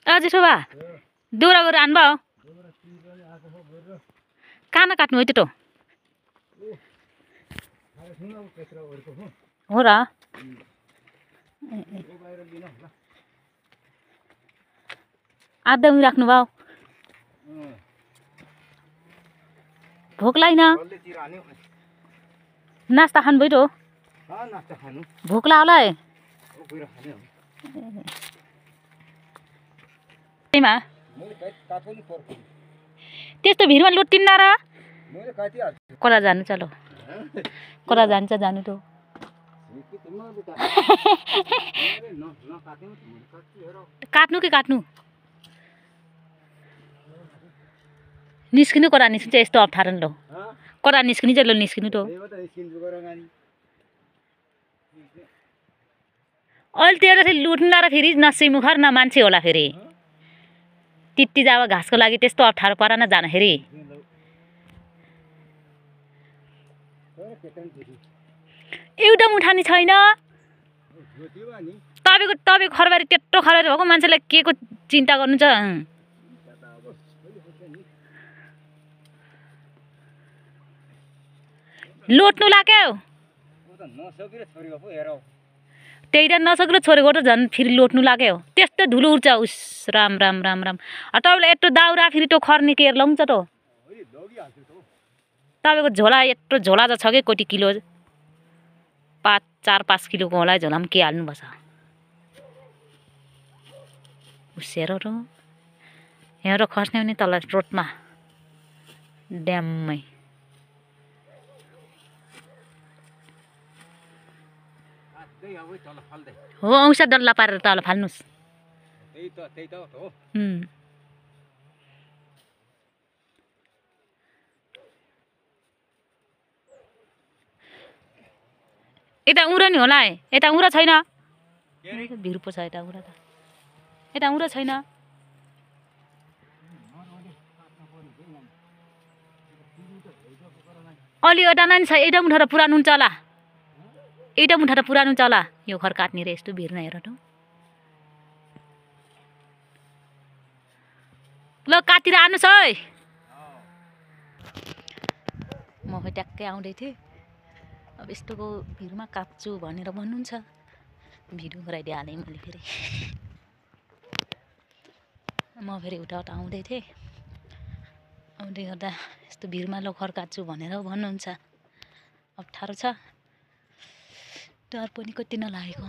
अझै शोभा दौरा गरेर आनुभयो कहाँ काट्नु है त्यो हो र आधा उनी राख्नुभयो भोक लाग्दैन नास्ता खानु भयो भोक लाग्यो होला त्यस्तो भिडमा लुट्टिन्न र कता जानु चलो कता जान्छ जानु त काट्नु कि काट्नु निस्किनु कता निस्किन्छ यस्तो अप्ठ्यारो नि ल कता निस्किनु चाहिँ ल निस्किनु त अहिले त्यो चाहिँ लुट्नु र फेरि नसिमुखर न मान्छे होला फेरि तित्ती जाब घाँसको लागि त्यस्तो अप्ठ्यारो परेन जाँदाखेरि एउटा मुठानी छैन तपाईको खरबारी त्यत्रो खरबारी भएको मान्छेलाई के को चिन्ता गर्नु छ लोट्नु लाग्यो त्यही त नसकेर छोडेको त झन् फेरि लोट्नु लाग्यो त्यस्तो धुलो उठ्छ उस राम राम राम राम तपाईँले यत्रो दाउरा फेरि त्यो खर्नी केयर लाउँछ त तपाईँको झोला यत्रो झोला त छ कि कति किलो 4-5 किलोको होला झोलामा के हाल्नुपर्छ उसेर र यहाँ खस्ने पनि तल रोडमा ड्याममै हो औँसा डल्ला पारेर तल फाल्नुहोस् यता उरो नि होला है यता उरो छैन भिड पो छ यता उरो त यता उरो छैन अलि एउटा नानी छ एउटा मुठा त पुरानो हुन्छ होला एउटा मुठा त पुरानो हुन्छ होला यो घर काट्ने रे यस्तो भिड नहेर त ल काटेर आउनुहोस् है म ट्याक्कै आउँदै थिएँ अब यस्तोको भिडमा काट्छु भनेर भन्नुहुन्छ भिडियो गराइदिइहालेँ मैले फेरि म फेरि उता आउँदै थिएँ आउँदै गर्दा यस्तो भिडमा ल घर काट्छु भनेर भन्नुहुन्छ अप्ठ्यारो छ डर पनि कति नलागेको